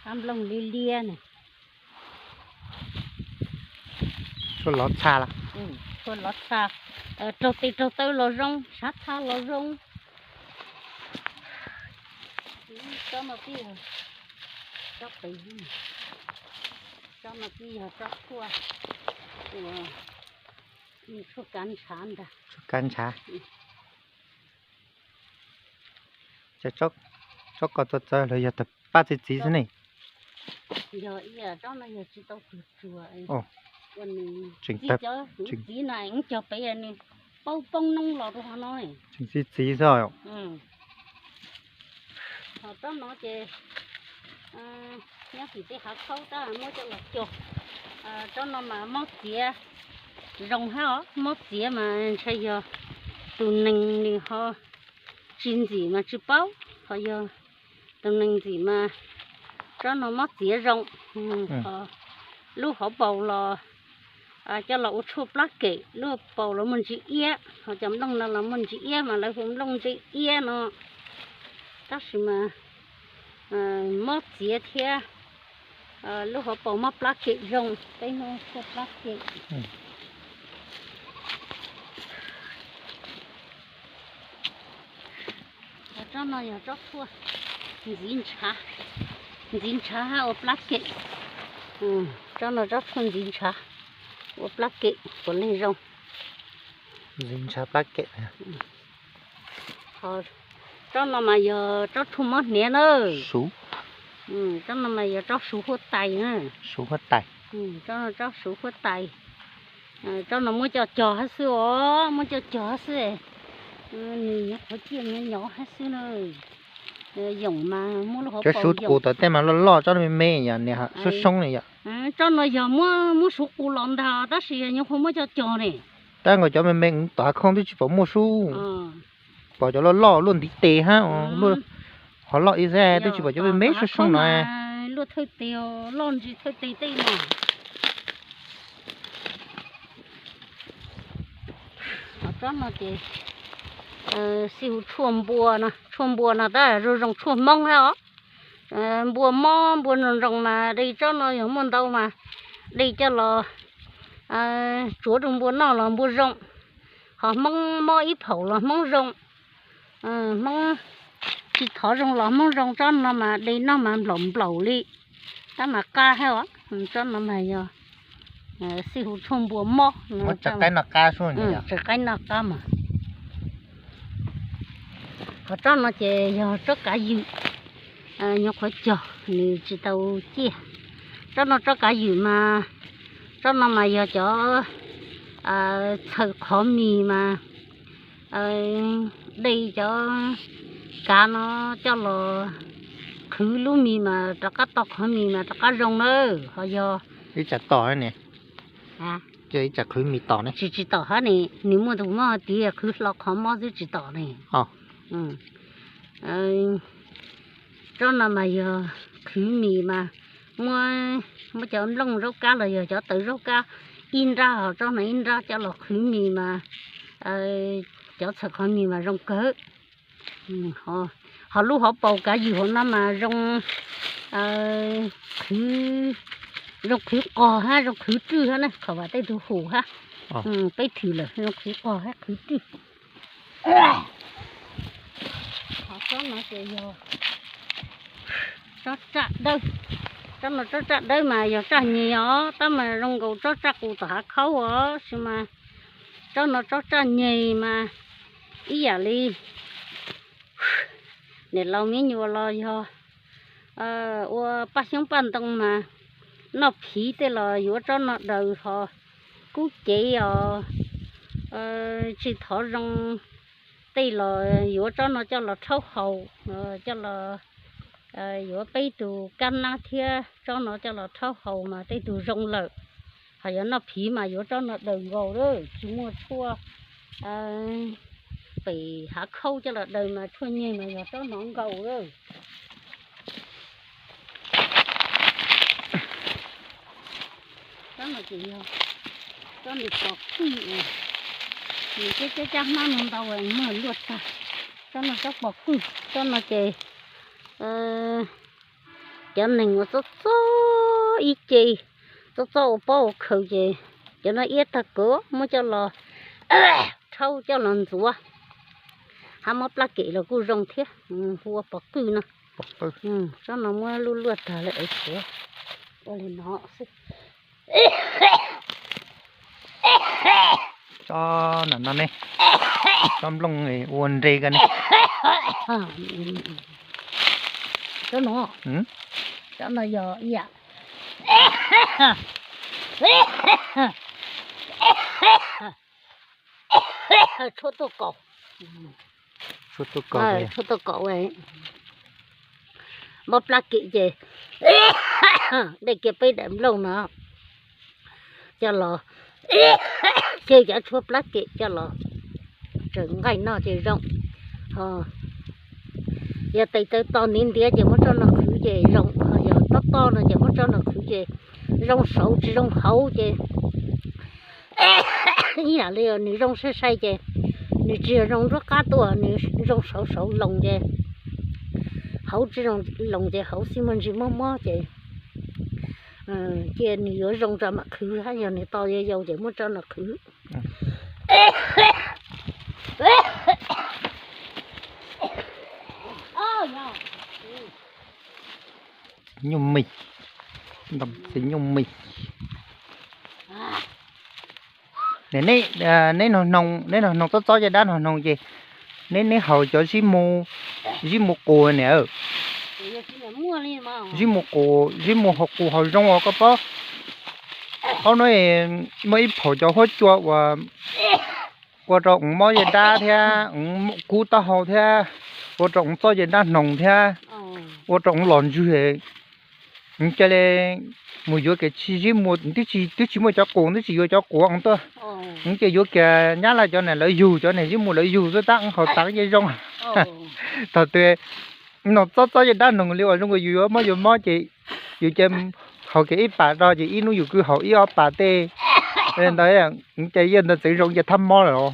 Nplooj liab liab na. Tshuaj lov txha los? Tshuaj lov txha, raug tes raug taw los zoo, sav txha los zoo. Tsob no tib, tsob pem, tsob no tib yog tsob tshuaj, tshuaj kav ntshav ntag. Tshuaj kav ntshav. Ces tsob ko txawv txawv los yog tawg paj txiv txiv xwb ne? Yog ib yam tsob no yog tsis tau tsuag tsuag, ua nws tseem txiv, cov txiv na ib cog pem nws paub poob noob los rau qhov no. Tseem txiv txiv xwb. Ho tsob no ces nyob tim tej hav khaub tab muab coj los cog. Tsob no mas mob txiav zoo hab os, mob txiav mas ntshai yog tus neeg nws ho tsis ntxim mas tsis paub, ho yog tus neeg ntxim mas tsob no mob txiav zoo. Lub hauv paus los coj los ua tshuaj plab kem, lub hauv paus los muaj ntsis iab, ho cov nplooj no los muaj ntsis iab mas lawv hu nplooj ntsis iab no. Tab sis mas mob txiav thiab lub hauv paus mob plab kem zoo, peb muab tshuaj plab kem. Tsob no yog tsob tshuaj ntxiv ntshav, ntxiv ntshav hab ua plab kem. Tsob no tsob tshuaj ntxiv ntshav, ua plab kem puav leej zoo. Ntxiv ntshav plab kem. Tsob no mas yog tsob tshuaj mob hniav na. Tsob no mas yog tsob suv huab tais na. Suv huab tais. Tsob no tsob suv huab tais. Tsob no muab coj cog hab xwb os, muab coj cog hab xwb. Nws nyuam qhuav ciaj nyob nyob hab xwb na. Yoom mas muab lub hauv paus, cov suv qus tom tej mas loj loj, tsob me me yom, niam soob soob ne yom. Tsob no yog muab, muab suv qus los ntag tab sis nyuam qhuav muab coj cog ne. Tab nkaus cov me me tom hav khoom twb tsis pom muaj sub. Pom cov loj loj luaj ntiv tes hab, ho loj ib xab twb tsis pom cov me me soob soob no. Luaj thawj tes, loj ntsis thawj tes tej no. Tsob no ces xij hu tshuaj npua no, tshuaj npua no tab zoo zoo tshuaj Hmoob hab os. Npua mob npua zoo zoo mas de tsob no yog muaj ntau mas de coj los tsuav rau npua noj los npua zoo. Ho Hmoob mob ib phaum los Hmoob zoo. Hmoob tsis thov zoo los Hmoob zoo, tsob no mas de noj mas nplaum nplaum li. Tab mas qab hab os, tsob no mas yog xij hu tshuaj npua mob, tsawv qaib noj qab mas. Ho tsob no ces yog tsob kav ywm, nyuam qhuav cog nws tsis tau ciaj. Tsob no tsob kav ywm mas, tsob no mas yog cov txhawm qhov mis mas de cov kav no coj los qhwv lub mis mas rov qab tau qhov mis mas rov qab zoo na. Ho yog ib tsam tom ne, ib tsam qhwv mis tom ne. Tsis, tsis tom hab ne, nws muaj tus mob tias qhwv hlo qhov mob xwb tsis tom ne. Tsob no mas yog qhwv mis mas muab, muab cov nplooj zaub kab los yog cov tawv zaub kab ib nrab, ho tsob no ib nrab coj los qhwv mis mas cov txhawm qhov mis mas zoo kawg. Ho lub hauv paus kav ywm hauv no mas zoo, qhwv, zoo qhwv qog hab zoo qhwv rwj hab na, qhov vam tej tug hum hab. Peb thwm lawm zoo qhwv qog hab qhwv rwj. Ho tsob no ces yog tsob tsaj dawb. Tsob no tsob tsaj dawb mas yog tsaj nyeg os, tab mas zoo nkaus tsob tsaj qus tom hav khaub os, tab sis mas tsob no tsob tsaj nyeg mas ib yam li niam laus me nyuam los yog ua paj xyoob paj ntoo mas noj phiv tej los yuav tsob no daws, ho kub cev os, tsis thov zoo tej los yuav tsob no coj los rhaub haus, coj los yuav peb tug kab nab thiab tsob no coj los rhaub haus mas tej tug zoo lawm. Ho yog noj phiv mas yuav tsob no daws nkaus lawm, tsis muaj tshuaj pem hav khaub coj los daws mas tshuaj nyeg mas yog tsob no nkaus lawm. Tsob no ces yog tsob nws pos qwj, nws cab cab cab hmab no ntau muag luaj tag. Tsob no tsob pos qwj, tsob no ces Cov neeg uas txob txob ib ce, txob txob ua pob ua khaws ces cov no iab tag kawg muab coj los rhaub coj los ntxuav, hab muab plab kem los kuj zoo thiab. Hu ua pov qwj no. Tsob no muab luaj luaj tag lawm es tsuav ua li no xwb. Tsob no ne, tsob nplooj ua nre ko ne. Tsob no, tsob no yog ib yam tshuab tuaj kaus, tshuab tuaj kaus, muab plab kem ces dej kiag peb daim nplooj no coj los, xyaw cov tshuab plab kem coj los tsaws nqaij noj ces zoo. Ho yog tes taw to ntiav ntiav ces muab tsob no qhwv ces zoo, ho yog tob tob no ces muab tsob no qhwv ces zoo saud tsis zoo hauv ces ib yam li nws zoo sai sai ces nws tsis yog zoo nruab qab tuaj, nws zoo saud saud loos ces hauv tsis zoo loos ces hauv xij muag ntsis mob mob ces cia nws yuav zoo tso mam qhwv, hab yog nws to yau yau ces muab tsob no qhwv. Nyuj mis, ntoo xis nyuj mis. Neb, neb neb no hnoos txob txob caj dab no hnoos ces neb, neb haus cov zib mu, zib mu qus niam. Zib mu qus, zib mu haus qus haus zoo os koj paub. Ob hnub muaj ib phaum cov huab cua uas ua rau ov mob caj dab thiab, ov kub taub hau thiab, ua rau ov txob caj dab hnoos thiab, ua rau ov los ntswg. Ov cia li mus yuav kiag zib mu, twb tsis, twb tsis muaj cov qus, twb tsis yuav cov qus ov tuaj. Ov cia yuav kiag nyab laj cov niam lawv yug, cov niam zib mu lawv yug xwb tab ov haus tas ces zoo. Thaum twg no txob txob caj dab hnoos li uas zoo yus yuav mob yuav mob ces yus cia haus kiag ib pas rau ces ib hnub yus kwv haus ib ob pas tej. Ntawd ov cia yaj ntawd txawv zoo ces thab mob lawm os.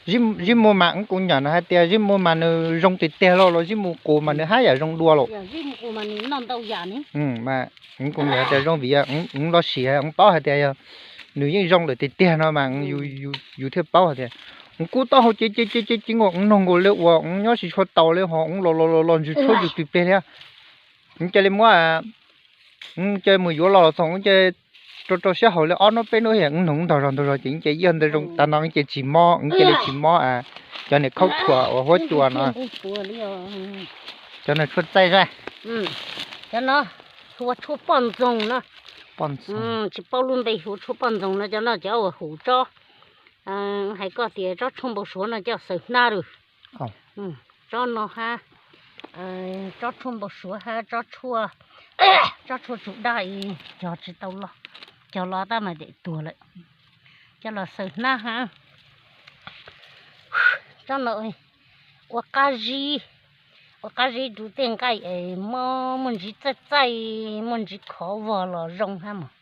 Zib mu mas ov kuv nyam no hais tias zib mu mas nws zoo tiag tiag los, los zib mu qus mas nws haj yam zoo dua los? Mas ov kuv nyam hais tias zoo vim ov los sim ov paub hais tias yog nws yeej zoo lawm tiag tiag no mas yus thiaj paub hais tias ov kub taub hau ces ces ces ces nkaus, ov noog nkaus li uas ov nyob tsis tshua taus li ho ov los los los los ntswg tshuab yus twg peg thiab. Ov cia li muab, ov cia mus yuav los txog ov cia rau rau siab haus li ob hnub peb hnub ov noog ntog zog ntog zog ces ov cia yaj ntawd zoo tas no ov cia tsis mob, ov cia li tsis mob cov niag khaub thuas uas huab cua no. Cov no tshuaj txaij zaj. Cov no hu ua tshuaj poj ntxoog no. Tsis paub lub npe hu ua tshuaj poj ntxoog no, cov no cov uas hum tsob, hais koj tias tsob tshuaj npau suav no coj xaws hnab lawm. Tsob no hab tsob tshuaj npau suav hab tsob tshuaj, tsob tshuaj tsum daj es cog tsis tau los, cog los tab mas tes tuag lawm. Coj los xaws hnab hab. Tsob no ua qab zib, ua qab zib rau tej nqaij es mob, muaj ntsis txaij txaij, muaj ntsis khov vog los zoo hab mog.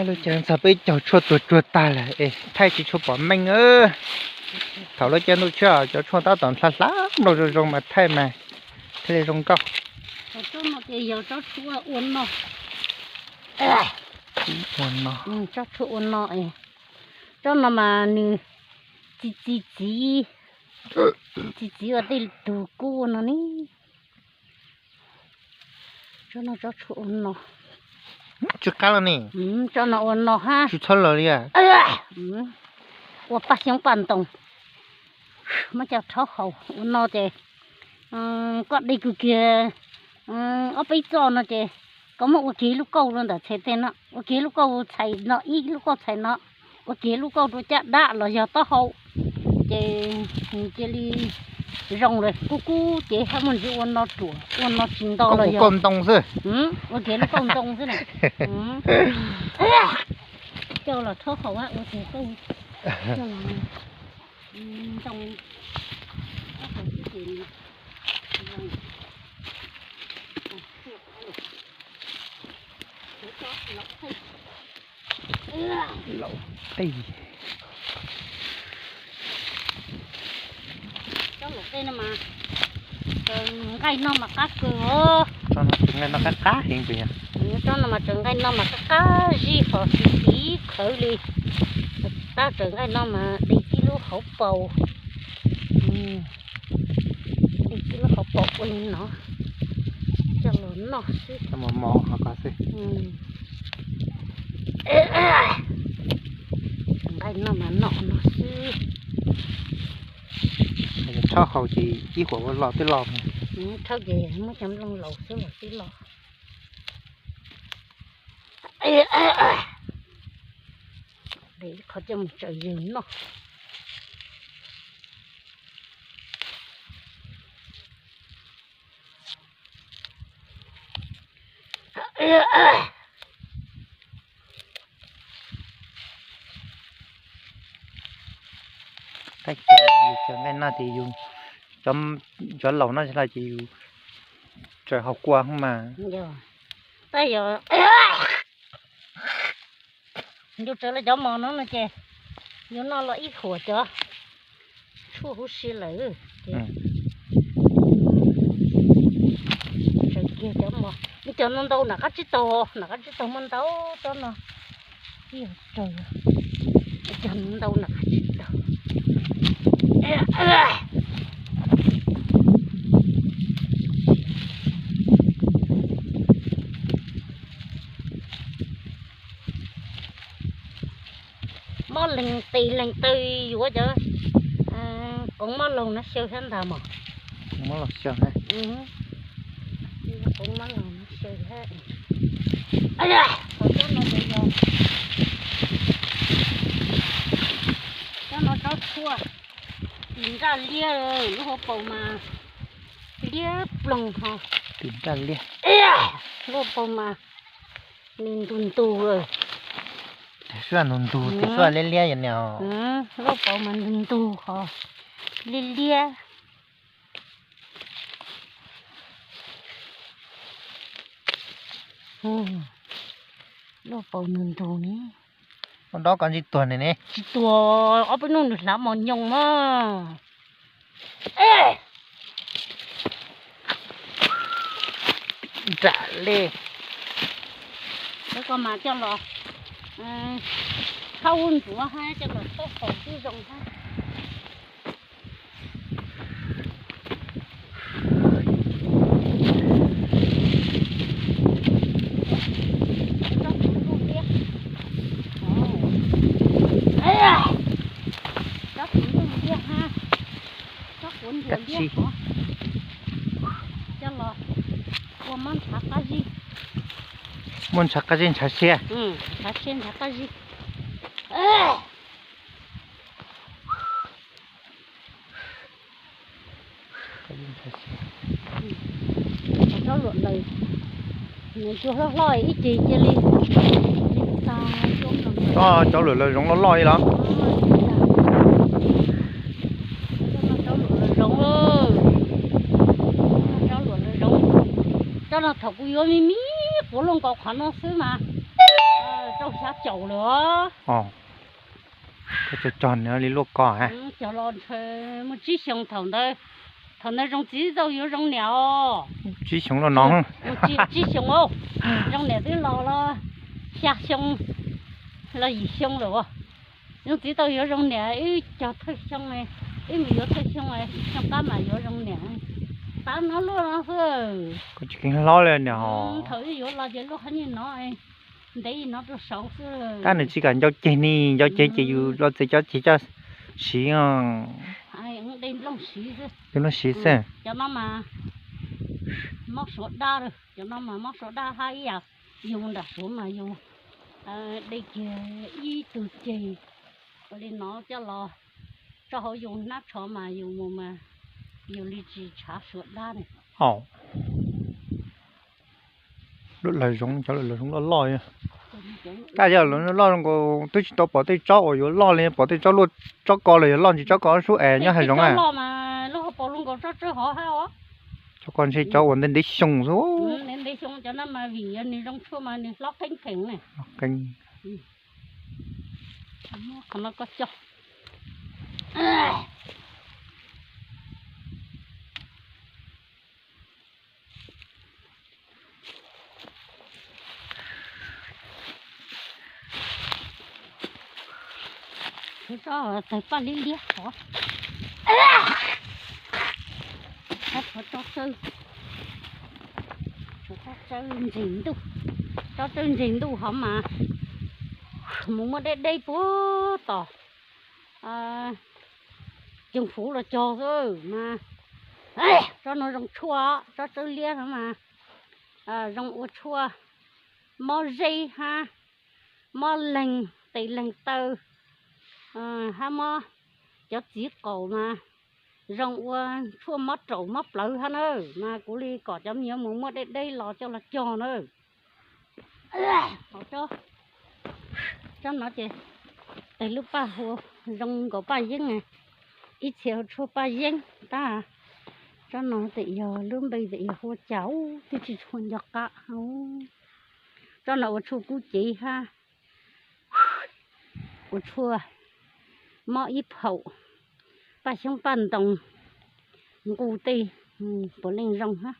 Lub caij txog peb caug tshuaj tuag tsuag tag lawm es thaij tsis tshua pom meej. Thaum lub caij ntuj tshiab cov tshuaj tab tom hla hla nplooj zoo zoo mas thaij mas thiaj li zoo nkauj. Tsob no ces yog tsob tshuaj ua no, ua no, tsob tshuaj ua no. Tsob no mas nws txi txi txiv, txi txiv ua tej tug kub no ne. Tsob no tsob tshuaj ua no. Tsw qab los ne. Tsob no ua no hab. Tsw txhob los li. Ua paj xyoob paj ntoo, muab coj rhaub haus ua no ces koj de kws kiag ob peb txoj no ces koj muab ua kiag ib lub kauj rau ntawm txhais tes no, ua kiag lub kauj txhais no, ib lub kauj txhais no, ua kiag lub kauj rau caj dab los yog taub hau, ces nws cia li zoo lawm. Kub kub ces hab muaj ntsis ua no ruam, ua no tsis nto los yog kauj ntoo xwb. Ua kiag lub kauj ntoo xwb na. Coj los rhaub haus ua kiag kauj, coj los ntoo, rhaub haus xwb ces zoo. Laus qej. Cov laus qej no mas, nqaij no mas qab kawg os. Tsob no mas tseem nqaij no mas qab qab zij qhawv li. Tab tseem nqaij no mas de tib lub hauv paus, de tib lub hauv paus ua li no coj los noj xwb. Nqaij no mas noj no xwb. Tshaj haus ces ib huam ua los twb los. Tshaj ces muab cov nplooj laus xwb los twb los. De ib qho coj mus tsaws yawg noj. Yus cov nqaij no ces yus, cov laus no los ces yus tsaws haus kua mas. Tab yog yus tsaws los cov mos no no ces yus noj los ib huam cov tshuaj huv si lawm ces tsaws kiag cov mos. Cov ntau ntau nram qab tsib taug, nram qab tsib taug muaj ntau tsob no. Ib yog tsaws, cov ntau nram qab tsib taug. Mob leeg tes leeg taw yuav cov qoov mob laug no xyaw thiab ntag mog. Qoov mob laug xyaw thiab. Qoov mob laug no xyaw thiab. Qhov tsob no ces yog, tsob no tsob tshuaj, tis nraj liab, lub hauv paus mas liab ploog ho. Tis nraj liab. Lub hauv paus mas nws ntug ntug. Tis xwb ntug ntug, tis xwb liab liab yom. Lub hauv paus mas ntug ntug ho liab liab. Lub hauv paus ntug ntug ne. Ua dob koj ntsib tuag ne ne. Tsis tuag, ob peb hnub nws hlav mos nyoos mas. Nram li. Lawv koj mas coj los thauj ntxuav hab coj los thauj qaum twb zoo hab. Tsob kuv ntuj liab hab, tsob kuv ntuj liab hab, coj los ua mob ntshav qab zib. Mob ntshav qab zib ntshav siab. Ntshav siab ntshav qab zib. Tsob luam lawm, nws cua hlob hlob ib ce cia li. Cov luam lawv zoov loj loj li los? Cov luam lawv zoov, cov luam lawv zoov. Cov no thaum kuv yuav me me quav luaj nkaus qhov no xwb mas rau xya caum lawm os. Cog cog nws li luaj ko. Cog los ntshe muaj tsib xyoo thaum ntawd, thaum ntawd Zoov txiv tau yuav Zoov niam os. Tsib xyoo los no. Tsib xyoo, Zoov niam twb los los xya xyoo los yim xyoo lawm. Zoov txiv tau yuav Zoov niam, wb cog thawj xyoo, wb mus yuav thawj xyoo, xyoo qab mas yuav Zoov niam. Tav no luaj no xwb. Kuv tsis kheev hlob li niam. Thaum wb yuav los ces luaj qhov niag no, ntev no rau saud xwb. Tab nws tsis kam ncau ceg ni, ncau ceg ces yus los txiav cov ceg coj siv. De nplooj siv xwb. Cov no mas mob suav dab, cov no mas mob suav dab hab ib yam. Yus nram suav mas yus de kiag ib tug ceg ua li no coj los tso hauv yus hnab tsho mas yus mus mas yus li tsis tshav suav dab ne. Lub lawv zoov, cov lawv zoov loj loj. Tab yog lawv loj zoo nkaus twb tsis tau pom tej tsob uas yuav loj li, pom tej tsob luaj, tsob ko los yuav loj ntsis, tsob ko sub es nyob hav zoov. Loj mas lub hauv paus luaj nkaus tsob tsawb hov hab os. Koj ntshe cov uas ntev ntev xyoo xwb. Ntev ntev xyoo cov no mas vim yog nws zoo tshuaj mas nws hlob qeeb pheem ne. Qeeb. Qhov no koj cog. Tsuav tso tawg paj liab liab qhov. Tshuav tsob tsawb, tshuav tsob tsawb ntseg ntuj, tsob tsawb ntseg ntuj hov mas mus muaj deb deb puag tom cooj fuv los cog xwb mas. Tsob no zoo tshuaj, tsob tsawb liab no mas zoo ua tshuaj mob zeb hab mob leeg tes leeg taw hab mob cov txiv qaum mas zoo ua tshuaj mob raum mob plawv hab na. Mas kuv li kom cov me nyuam mus muaj deb deb los coj los cog na. Tsob no ces tawg lub paj hu zoo nkaus paj yeeb, ib txhia hu tshuaj paj yeeb tab. Tsob no tes yog lub npe tes yog hu ua cas twb tsis tshua nco qab. Tsob no ua tshuaj kub cev hab ua tshuaj mob ib phaum, paj xyoob paj ntoo, nqus tej puav leej zoo hab.